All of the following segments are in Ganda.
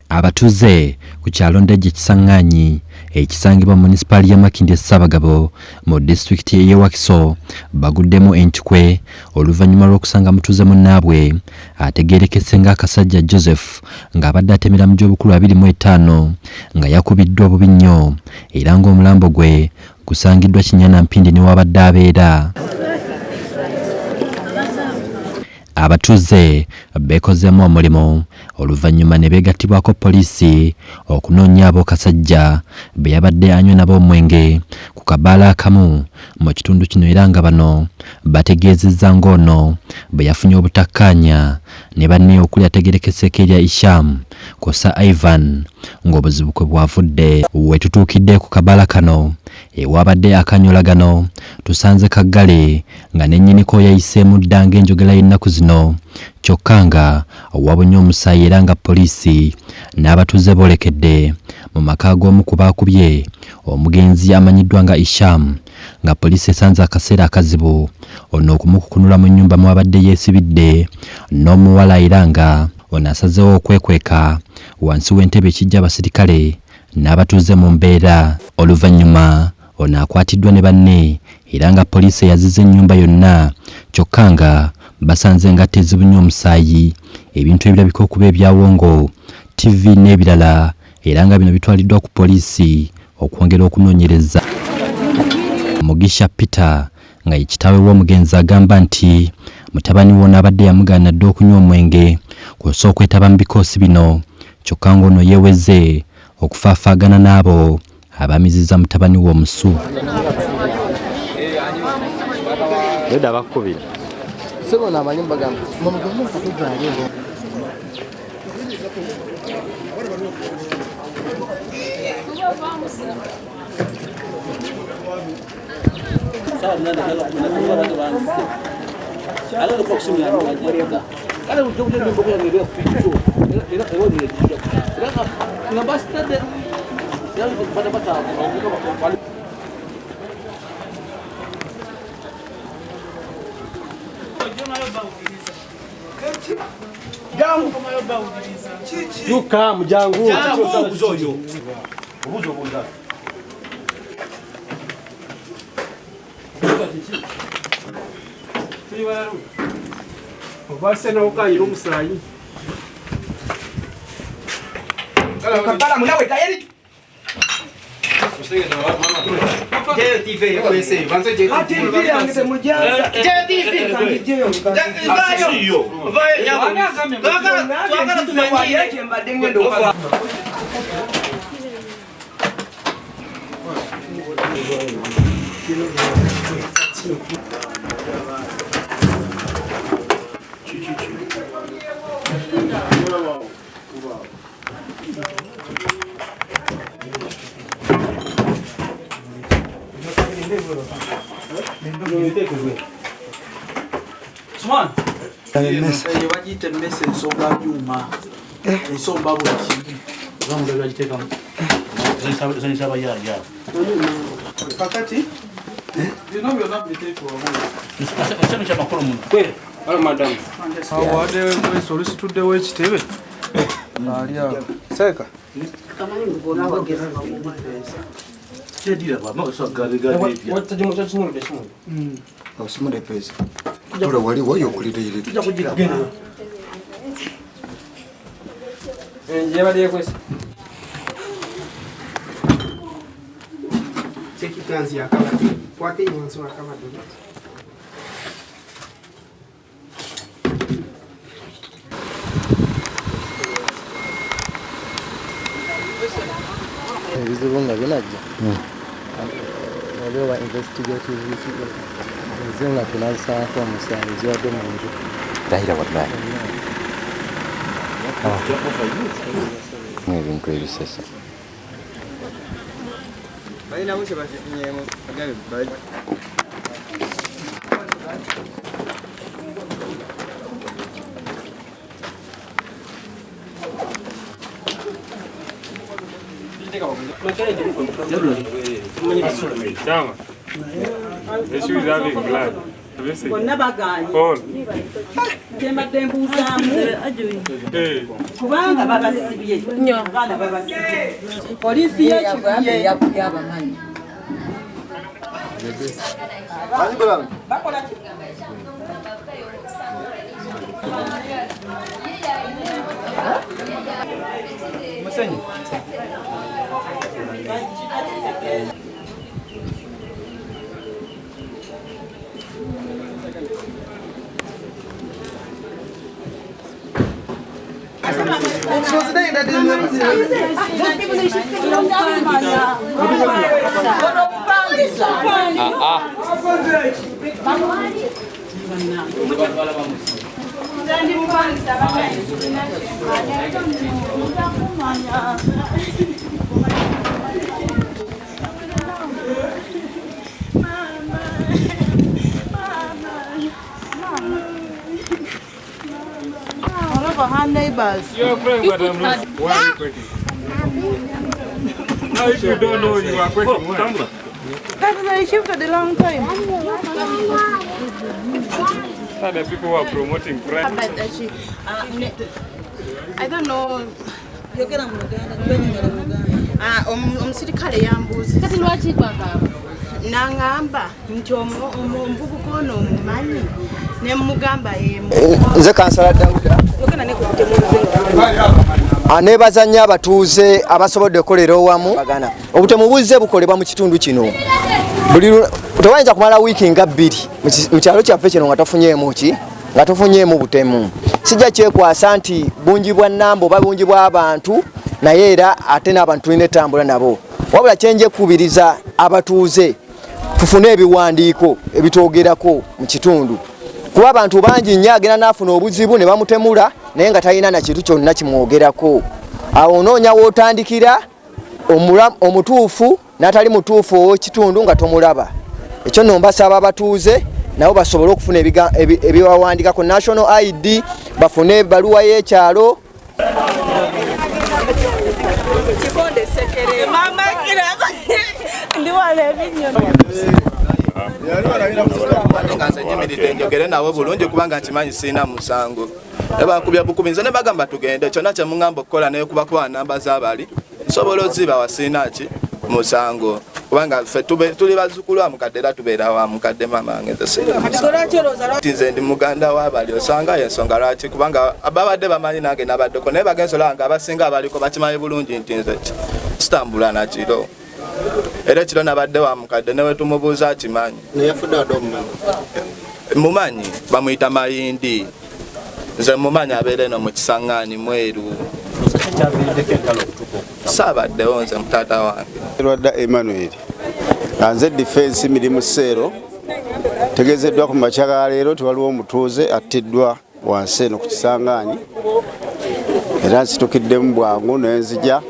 Abatuuze ku kyalo Ndejje Kisang'anyi ekisangibwa mu munisipaali ya Makindye Ssaabagabo mu disitulikiti ey'e Wakiso baguddemu entukwe oluvannyuma lw'okusanga mutuuze munnaabwe ategeerekese nga Kasajja Joseph ng'abadde atemera mu gy'obukulu 25 nga yakubiddwa bubi nnyo era ng'omulambo gwe gusangiddwa Kinyana Mpindi ne w'abadde abeera. Abatuuze beekozeemu omulimu oluvannyuma ne beegattibwako poliisi okunoonya abo Kasajja be yabadde anywa nabo omwenge ku kabaala akamu mu kitundu kino era nga bano bategeezezza ng'ono bwe yafunye obutakkaanya ne banne okuli ategeerekeseeko erya Isham kw'ossa Ivan ng'obuzibu kwe bwavudde. We tutuukidde ku kabaala kano ewabadde akanyolagano tusanze kaggale nga ne nnyiniko yayiseemu dda ng'enjogera y'ennaku zino kyokka nga wabunye omusaayi era nga poliisi n'abatuuze boolekedde mu maka g'omu ku baakubye omugenzi amanyiddwa nga Isham nga poliisi esanze akaseera akazibu ono okumukukunula mu nnyumba mw'abadde yeesibidde n'omuwala era nga ono asazeewo okwekweka wansi w'entebe ekijja abasirikale n'abatuuze mu mbeera. Oluvannyuma ono akwatiddwa ne banne era nga poliisi eyaziza ennyumba yonna kyokka nga basanze engatto ezibunye omusaayi, ebintu ebirabika okuba ebyawongo, ttivi n'ebirala era nga bino bitwaliddwa ku poliisi okwongera okunoonyereza. Mugisha Peter nga ye kitaawe w'omugenzi agamba nti mutabani we ono abadde yamugaana dda okunywa omwenge kw'ossa okwetaba mu bikoosi bino kyokka ng'ono yeeweze okufaafaagana n'abo abamizizza mutabani we omusu. Nedda bakukubira. Ssebo namanyi mbagamba mumugende mukatujjange. Yuka mujangu. Kampala munawe tayari. Bagiyita emmese ensonga byuma ensomba buli kimu. Kakati bino byonna biteekwa wamu. Awadde mwesi olusituddewo ekitebe ali awo seeka. Osimule pesa. Tula wali wayo okulira ire. Ebizibu nga binajja waliwo ba investigative ezimu nga tunazisaako omusango zibadde mu nju. Ndahira wallahi. Ebintu ebisesa. Balinamu kye bakifunyeemu agabe bali. Chama. The shoes having blood. Bonna bagaanye. Kyembadde mbuuzaamu kubanga babasibye abaana babasibye. Poliisi y'e Kibuye abamanyi. Bakola ki? Musenyi. All of our neighbors. You are praying, but I'm not. Why are you quitting? Now, if you don't know, you are quitting. Why? That is a shifted a long time. The people who are promoting crime. I don't know. Omusirikale yambuuza. Kati lwaki gwagamba? Nangamba nti omuvubuka ono omumanyi ne mugamba yemu. Nze Kansala Dawuda. Aneebaza nnyo abatuuze abasobodde okukolera owamu. Obutemu buzze bukolebwa mu kitundu kino. Buli tewayinza kumala wiiki nga bbiri mu kyalo kyaffe kino nga tofunyeemu ki? Nga tofunyeemu butemu. Sijja kyekwasa nti bungi bwa nnamba oba bungi bw'abantu, naye era ate n'abantu tulina ettambula nabo. Wabula kyenje kubiriza abatuuze tufune ebiwandiiko ebitwogerako mu kitundu. Kuba abantu bangi nnyo agenda n'afuna obuzibu ne bamutemula naye nga talina na kintu kyonna kimwogerako. Awo onoonya w'otandikira omutuufu n'atali mutuufu ow'ekitundu nga tomulaba. Ekyo nno mbasaba abatuuze nabo basobole okufuna ebibawandiikako National ID, bafune ebbaluwa y'ekyalo. Nze nyimiridde njogere nabo bulungi kubanga nkimanyi sirina musango. Ne bakubya bukubi nze ne bagamba tugende kyonna kye muŋŋamba okukola naye kuba kuba namba z'abali nsobola ozibawa sirina ki musango kubanga ffe tuli bazzukulu ba mukadde era tubeera wa mukadde maama wange nze sirina musango. Nze ndi muganda w'abali osanga y'ensonga lwaki kubanga babadde bamanyi nange nabaddeko naye bagenze olaba nga abasinga abaliko bakimanyi bulungi nti nze sitambula na kiro. Era ekiro nabadde wa mukadde ne wetumubuuza akimanyi. Mumanyi bamuyita Mayindi. Nze mumanyi abeera eno mu Kisaŋŋaani mweru. Saabaddewo nze mutaata wange. Lwadda Emmanuel. Nze defense mirimu seero. Tegeezeddwa ku makya ga leero nti waliwo omutuuze attiddwa wansi eno ku Kisaŋŋaani. Era nsitukiddemu bwangu ne nzija.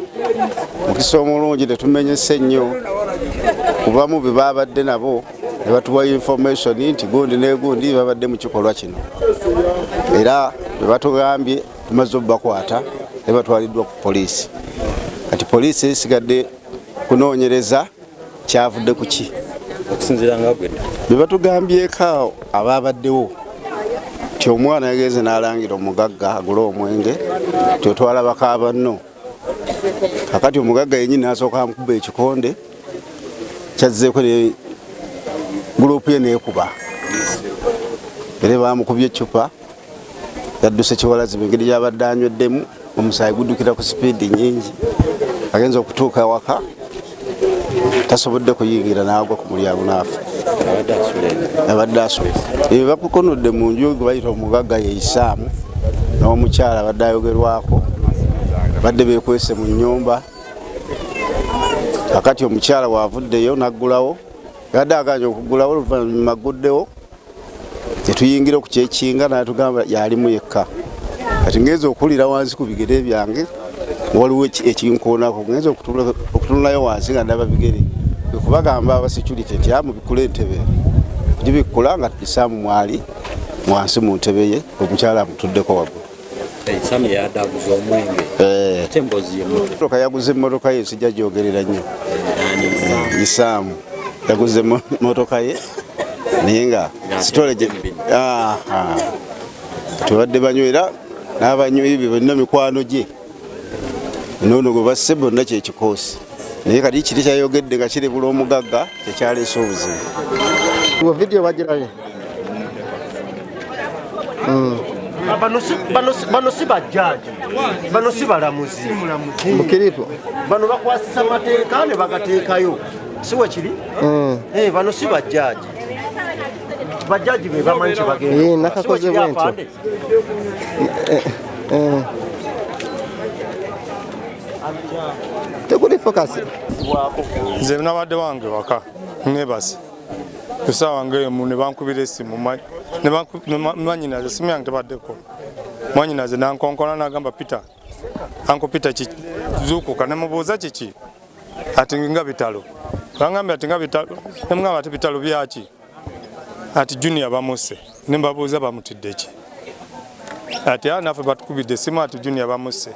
Mukisa omulungi tetumenyese nnyo kubamu be babadde nabo ne batuwa information nti gundi ne gundi babadde mu kikolwa kino. Era bwe batugambye tumaze obbakwata ne batwaliddwa ku poliisi. Kati poliisi esigadde kunoonyereza kyavudde ku ki. Okusinziira nga gwe. Bwe batugambyeko awo abaabaddewo nti omwana yagenze n'alangira omugagga agule omwenge nti otwalabako abanno. Kakati omugagga yennyini n'asooka amukuba ekikonde kyazzeeko ne gurupu ye n'ekuba. Era baamukubye eccupa yadduse kiwalazibu engeri gy'abadde anyweddemu omusaayi guddukira ku sipiidi nnyingi. Agenze okutuuka awaka tasobodde kuyingira n'agwa ku mulyango n'afa. Abadde asula. Ebyo bakukonodde mu nju gwe bayita omugagga ye Isaamu n'omukyala abadde ayogerwako. Badde beekwese mu nnyumba. Kakati omukyala w'avuddeyo n'aggulawo, yabadde agaanye okuggulawo oluvannyuma agguddewo tetuyingira okukyekinga n'atugamba yalimu yekka. Kati ngenze okuwulira wansi ku bigere byange waliwo ekinkoonako, ngenze okutunulayo wansi nga ndaba bigere. Kwe kubagamba aba security nti mubikkule entebe. Gibikkula nga Isaamu mwali wansi mu ntebe ye, omukyala amutuddeko waggulu. Isaamu yadaguza omwenge. Ate emboozi ye mmotoka yaguze emmotoka ye sijja gyogerera nnyo. Isaamu yaguze emmotoka ye Naye nga sitole gye tubadde banywera n'abanywi be bonna mikwano gye noono gwe basse bonna kyekikoosi. Naye kati kiri kyayogedde nga kirebula omugagga kyekyaleese obuzibu. Video bagirabye. Bano si bajjaji, bano si balamuzi. Mukiripo. Bano bakwasisa mateeka ne bagateekayo. Si we kiri? Bano si bajjaji. Bajjaji be bamanyi kye bagenda. Nakakoze bwentyo. Tekuli focus. Nze nabadde wange waka nebase. Kusaawa ng'emu ne bankubira essimu mwannyinaze essimu yange tebaddeko. Mwannyinaze n'ankonkona n'agamba Peter, Uncle Peter zuukuka ne mubuuza kiki? Ati nga bitalo. Bangambye ati nga bitalo, ne mugamba ati bitalo byaki? Ati Junior bamusse. Ne mbabuuza bamutidde ki? Ati naffe batukubidde essimu ati Junior bamusse.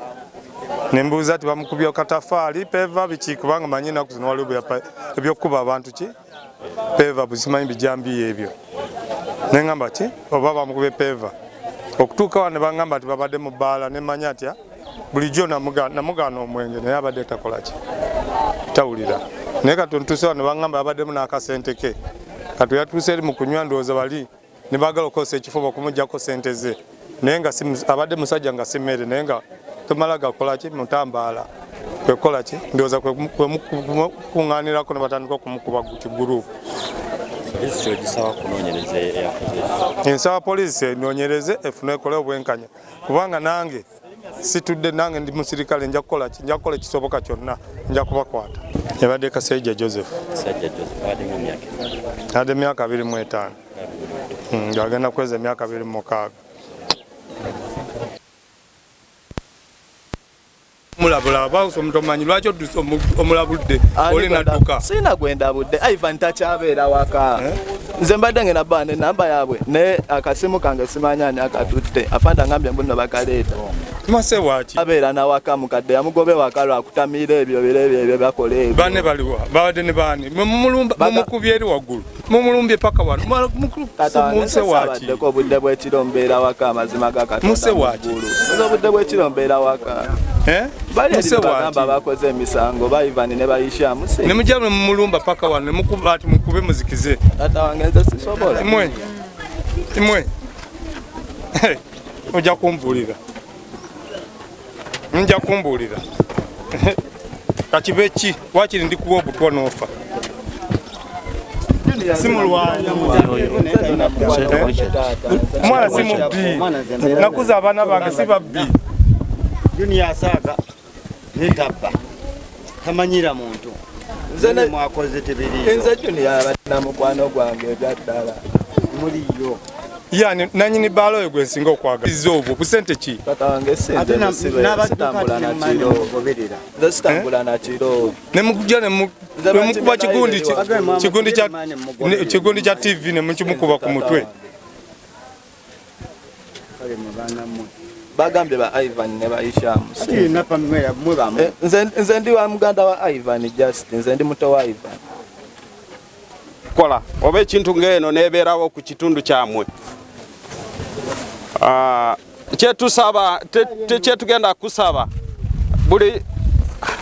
Ne mbuuza ati bamukubye katafaali peva biki kubanga manyi ennaku zino waliwo ebyokukuba abantu ki? Peva busimanyi bijambiya ebyo. Ne ngamba ki oba bamukubye peva. Okutuuka wano ne bangamba ati babadde mu bbaala ne mmanya atya bulijjo namugaana omwenge naye abadde takola ki? Tawulira. Naye kati ntuuse wano ne bangamba abaddemu n'akasente ke. Kati yatuuse eri mu kunywa ndowooza bali ne baagala okukozesa ekifuba okumuggyako ssente ze. Naye nga abadde musajja nga si mmere naye nga tomala gakola ki? Mutambaala. Kwe kukola ki? Ndowooza kwe kuŋŋaanirako ne batandika okumukuba kiguruupu. Nsaba poliisi enoonyereze efune ekole obwenkanya kubanga nange situdde nange ndi musirikale nja kukola ki? Nja kukola ekisoboka kyonna nja kubakwata. Yabadde Kasajja Joseph. Abadde emyaka 25. Ng'agenda kuweza emyaka 26. Mulabula bawusa omuntu omanyi lwaki odduse omulabudde oli nadduka. Sirina gwe ndabudde, Ivan takyabeera waka. Nze mbadde ngenda bba n'ennamba yaabwe naye akasimu kange simanyi ani akatutte. Afande angambye mbu nno bakaleeta. Mase waaki? Abeera na waka mukadde yamugoba ewaka lwakutamiira ebyo biro ebyo ebyo bakola ebyo. Banne baliwa? Babadde ne baani? Mumulumba mumukubye eri waggulu. Mumulumbye paka wano. Muse waaki? Sabaddeko obudde bw'ekiro mbeera waka amazima ga Katonda. Muse waaki? Nze obudde bw'ekiro mbeera waka. Bali eri bagamba bakoze emisango ba Ivan ne bayisha muse. Ne mujja ne mumulumba paka wano ne mukuba ati mukube muzikize. Tata wange nze sisobola. Imwe. Ojja kumbuulira. Nja kumbuulira. Kakibe ki? Waakiri ndikuwa obutwa n'ofa. Simulwanyi. Omwana si mubbi. Nakuza abaana bange si babbi. Junior asaaga ne tabba. Tamanyira muntu. Nze mwakoze tebiriiyo. Nze Junior abadde na mukwano gwange ebya ddala. Muliyo. Yani nanyini bbaala oyo gwe nsinga okwagala. Izza obwo busente ki? Tata wange ssente sitambula na kiro. Nze sitambula na kiro. Ne mukujja ne mukuba kigundi kya TV ne mukimukuba ku mutwe. Bagambye ba Ivan ne bayisha nze ndi wa muganda wa Ivan just nze ndi muto wa Ivan. Kola oba ekintu ng'eno nebeerawo ku kitundu kyammwe. Kyetusaba kyetugenda kusaba buli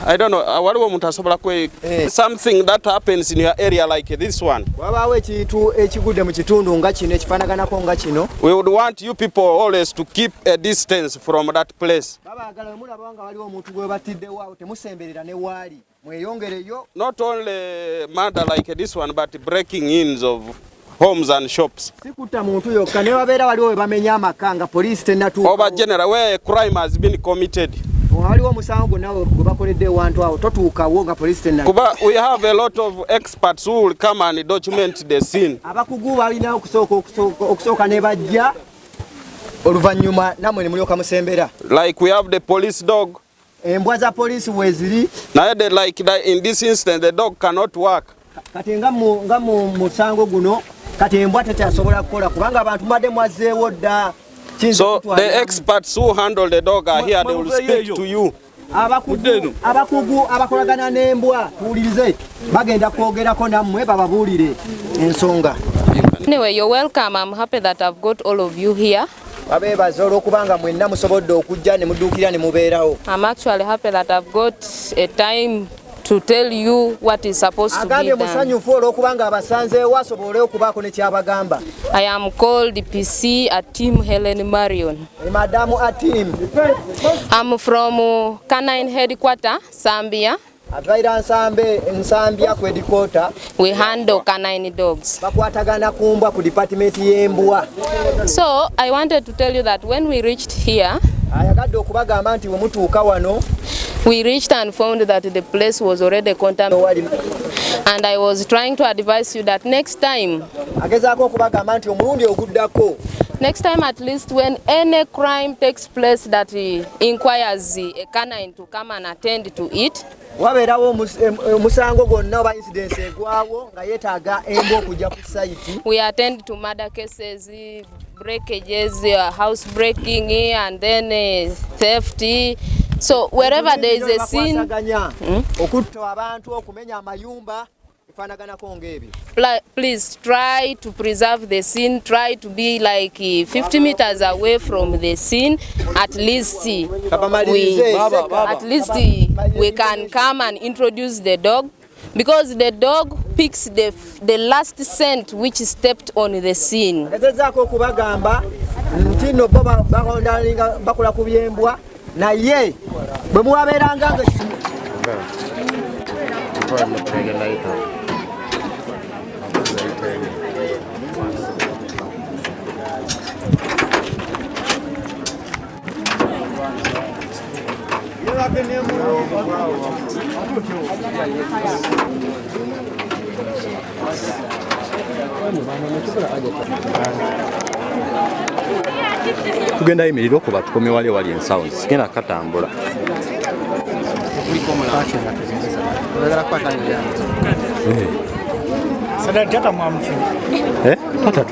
I don't know waliwo omuntu asobola kwe something that happens in your area like this one. Wabaawo ekintu ekigudde mu kitundu nga kino ekifaanaganako nga kino. We would want you people always to keep a distance from that place. Babaagala mulaba nga waliwo omuntu gwe batiddewo awo temusemberera ne waali. Mweyongereyo. Not only murder like this one but breaking ins of homes and shops. Sikutta muntu yokka ne wabeera waliwo we bamenya amaka nga poliisi tennatuuka. Oba general where a crime has been committed. Waliwo omusango gwonna gwe bakoledde ewantu awo totuukawo nga poliisi tennatuuka. Kuba we have a lot of experts who will come and document the scene. Abakugu balina okusooka ne bajja oluvannyuma nammwe ne mulyoka musembera. Like we have the police dog. Embwa za poliisi weeziri. Naye like that in this instance the dog cannot work. Kati nga mu musango guno kati embwa tekyasobola kukola kubanga abantu mbadde mwazzeewo dda. So the experts who handle the dog are here, they will speak to you. Abakugu abakolagana n'embwa tuwulirize bagenda kwogerako nammwe bababuulire ensonga. Anyway, you're welcome. I'm happy that I've got all of you here. Babeebaza olw'okubanga mwenna musobodde okujja ne muduukira ne mubeerawo. I'm actually happy that I've got a time to tell you what is supposed to be Agambye done. musanyufu olw'okubanga abasanzeewo asobole okubaako ne kyabagamba. I am called PC at Team Helen Marion. Madamu Atim. I'm from Canine Headquarter, Zambia. Avaira Nsambe Nsambya ku headquarter. We handle canine dogs. Bakwatagana ku mbwa ku department y'embwa. So I wanted to tell you that when we reached here, Ayagadde okubagamba nti bwe mutuuka wano, we reached and found that the place was already contaminated. And I was trying to advise you that next time, agezaako okubagamba nti omulundi oguddako, next time at least when any crime takes place that inquires a canine to come and attend to it, wabeerawo omusango gwonna oba incidence egwawo nga yeetaaga embwa okujja ku sayiti, we attend to murder cases, breakages, house breaking, and then theft. So wherever there is a scene, okutta abantu, okumenya amayumba, efaanaganako ng'ebyo, please try to preserve the scene. Try to be like 50 meters away from the scene. At least we can come and introduce the dog, because the dog picks the last scent which stepped on the scene. Gezezaako okubagamba nti nno bo bakondalinga bakola ku byembwa, naye bwe muwabeeranga nga Tugenda yimirira okuba tukomye wali wali ensawo sigenda katambula.